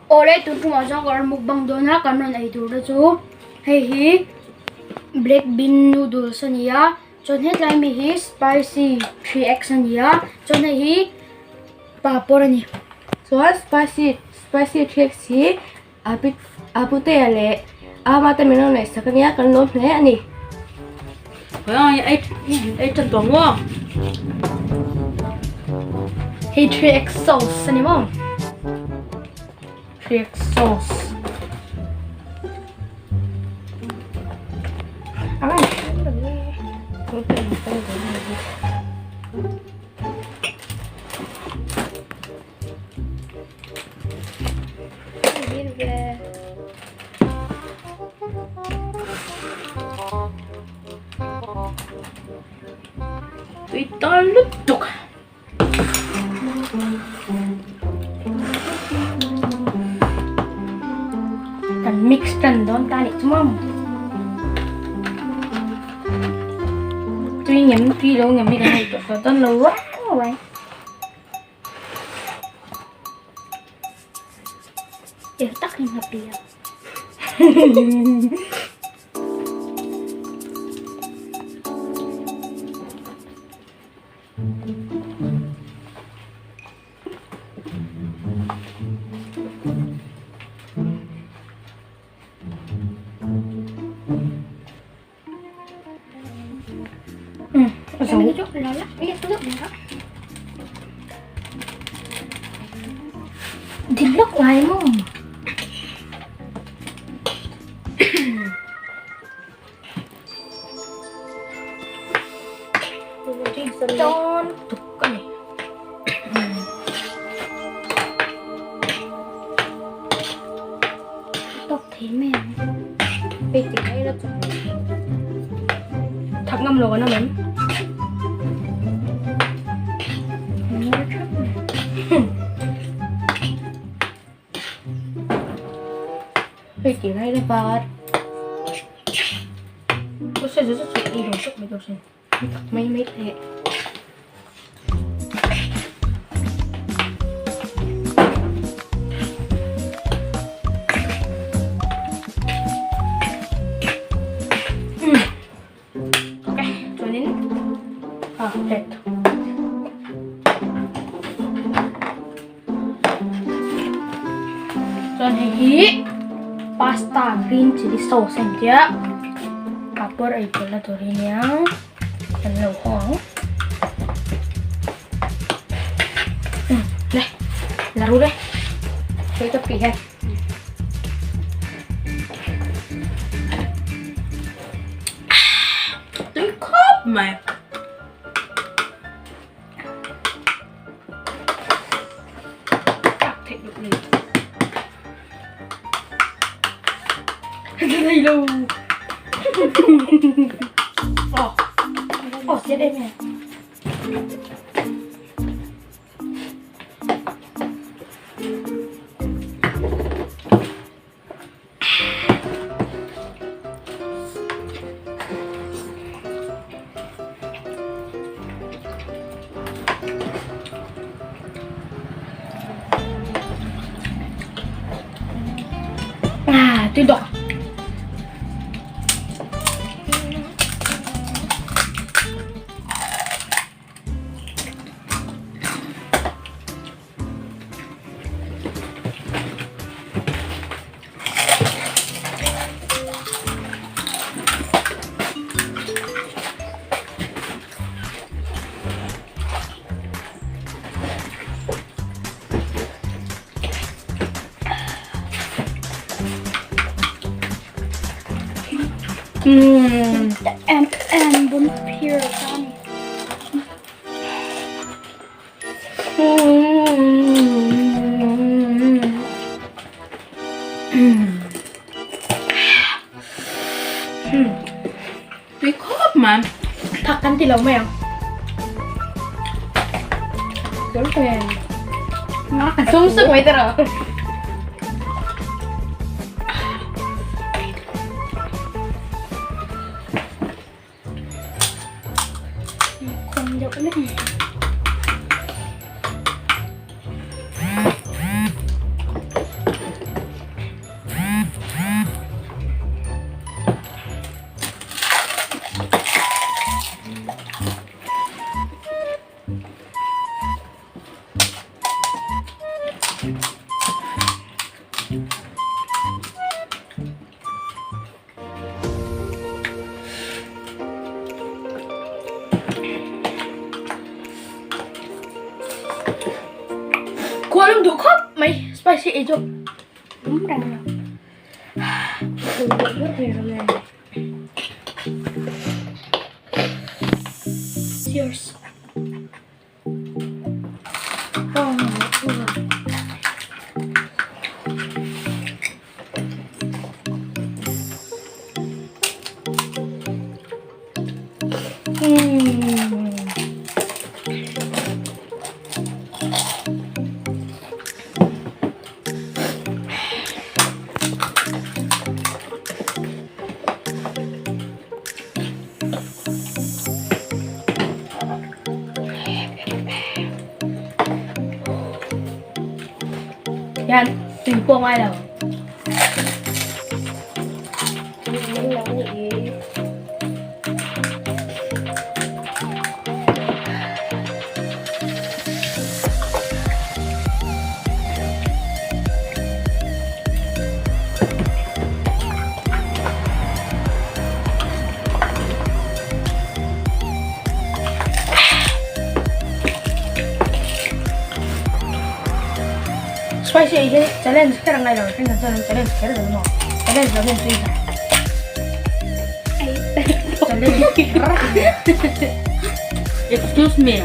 Awle tun tumah chuan ka rawn mukbang dawn a, kan rawn ei tur te chu hei hi black bean noodles a ni a, chuan hetlai mi hi spicy 3x a ni a, chuan hei hi papawr a ni. Chuan spicy spicy 3x hi a pi a putea leh ama te min rawn ngaihsak ania kan lawm hle a ni. Ei tan tawh maw? Hei 3x sauce a ni maw? 3x sauce. Tui ta lutuk. Kan mix tan dawn ta nih chu maw. Tui ngem tui lo ngem hi kan nei tawh tawh dawn lo reng reng. Eng tak hi nghapi a. Dik lawk ngai maw? Dawn tuk a ni. Tawk thei mai ang. Hei ti mai la chu. Thak ngam lo an awm em? Hei ti mai la bar. Có sẽ rất rất đi đồ sức mấy đồ sen. Mấy mấy thế. Ok, chuanin ah plate. Chuan hei hi pasta green chili sauce a ni tia papawr ei pawlh na tur hi nia kan lo hawng ang. Le la ru le Hei ka pi hian. Tui khawp mai. Tak theih loh nei. Thei lo. Oh. Oh, chết em nè. À, tôi đỏ. Em em bún pure ta ni. Tui khawp mai. Thak kan ti lo mai ang. Girlfriend. Nga kan sum suk mai taro. Khum deuh lek mai. ei chu lum reng lo. Cheers. Hian tui pawh ngai lo. Spicy ei hi challenge kher angai lo thenkhat chuan an challenge kher lo maw challenge lo hian tui ta challenge kher Excuse me.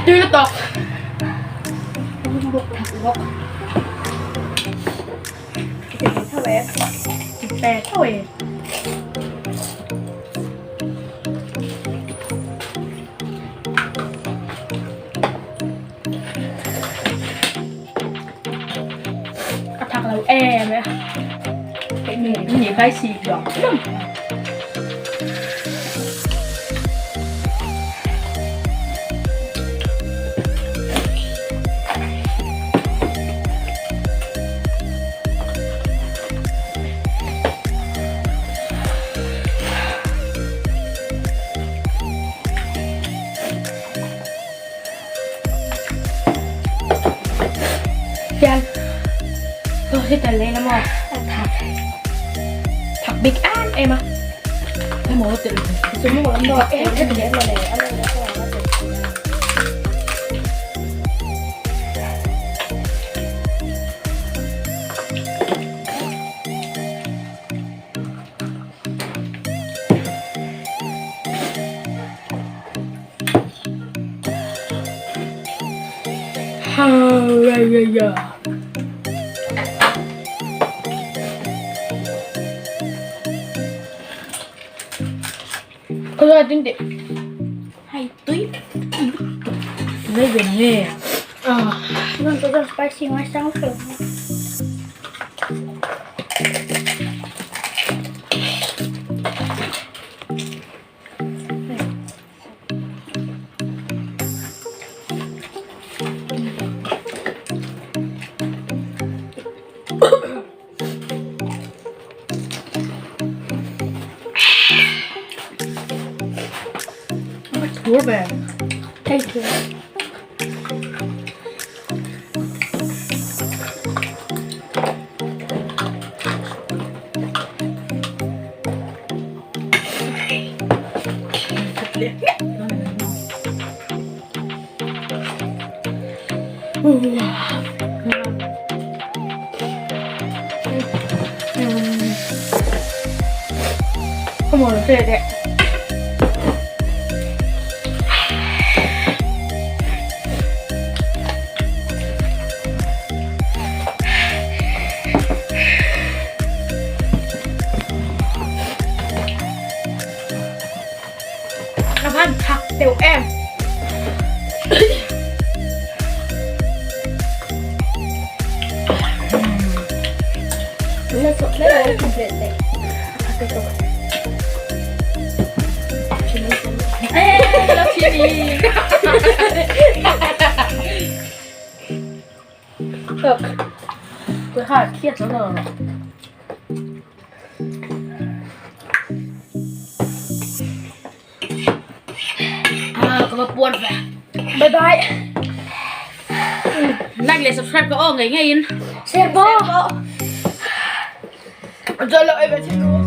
Tui lutuk bawk thak bawk A thak lo em e. Ni kai si chuang. Tian tôi sẽ tần lên lắm rồi thạc thạc big em em à Cái mồi tự xuống một lắm rồi em em em mà để ăn nó Có ra tiếng điện hay túi. Lấy về nghe. Ờ, nó có rất spicy ngoài sáng rồi. Thua về. Thank you. Thật liệt. Không ngờ được đấy. Nó ăn thạc tiểu em. Nó sụt lấy rồi complete đấy. Bye bye. Like leh subscribe ka aw ngei ngeiin. Share bawk. Chalo ei ve thin.